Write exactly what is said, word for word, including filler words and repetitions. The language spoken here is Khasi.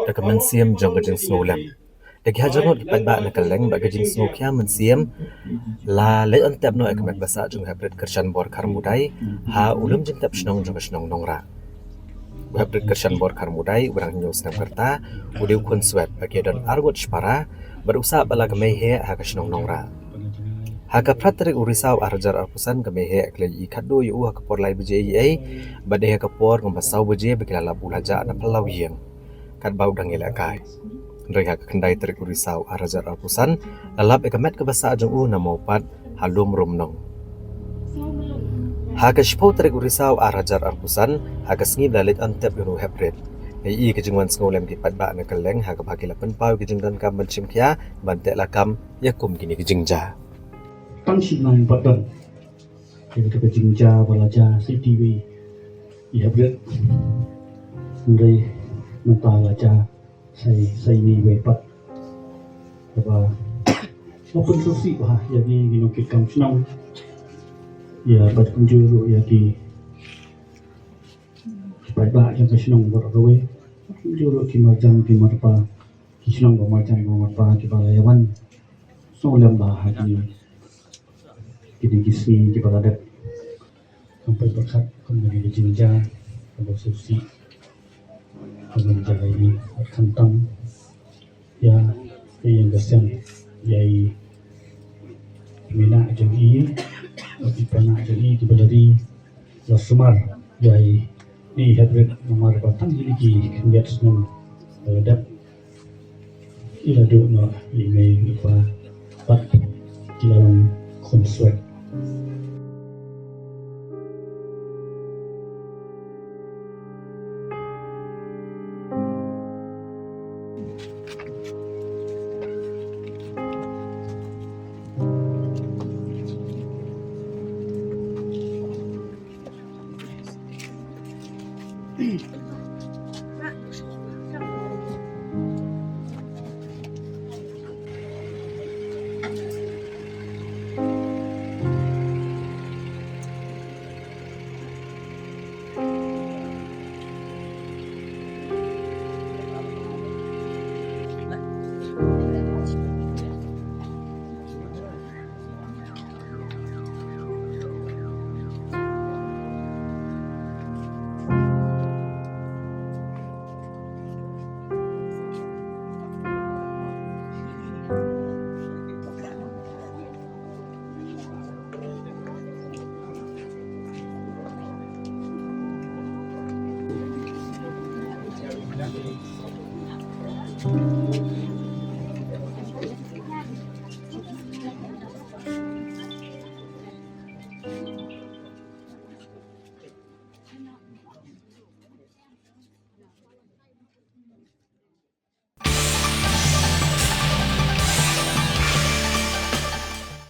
da ka mynsiem jong ka jingsngewlem. Da ki hajar ngut ki paidbah na kylleng bad ka jingsngewkhia mynsiem la leit antep noh ïa ka met ba sah jong u Heprit Kyrshanbor Kharmudai ha u lum jingtep shnong jong ka shnong Nongrah. U Heprit Kyrshanbor Kharmudai uba dang hynñiew snem ka rta u dei u khunswet ba ki don ar ngut shipara bad u sah bad la ka mei heh ha ka shnong Nongrah. Ha ka phra tarik u Risaw ar hajar arphew san ka mei heh ka la ïohi khatduh ïa u ha ka por lai baje eiei bad dei ha ka por kumba saw baje ba ki la lap u la jah na phyllaw ïing katba u dang ïalehkai. Hynrei ha ka khyndai tarik u Risaw ar hajar arphew san la lap ïa ka met kaba sah jong u na Mawpat ha Lum Rumnong. Ha ka shiphew tarik u Risaw ar hajar arphew san ha ka sngi ba la leit antep ïa u Heprit, ngi ïohi ka jingwan sngewlem ki paidbah na kylleng ha kaba ki la pynpaw ïa ka jingdonkam ban shim khia ban teh lakam ïa kum kine ki jingjia. Tang shi nang pat don ïa kata ka jingjia ba la jia sa ïa iwei i Heprit. Hynrei mynta la jia sa ïa, sa ïa ine iwei pat. Kaba la pynsngewsih bha ïa ngi ngi nongkitkam shnong, ïa bad kumjuh ruh ïa ki paidbah jong ka shnong baroh kawei, kumjuh ruh ki marjan ki marpa, ki shnong ba marjan ba marpa kiba la ïawan sngewlem bha ha kine, kine ki sngi kiba la dep. Kam poi pyrkhat kum kane ka jingjia kaba sngewsih kaba jia ïa ngi, bad khamtam ïa ka ïing ka sem, ïa i mei jong i, bad i para jong i kiba la ri la sumar ïa i Heprit namar ba tang kine ki khyndiat snem ba la dep i la duh noh i mei i pa bad ki la long khunswet.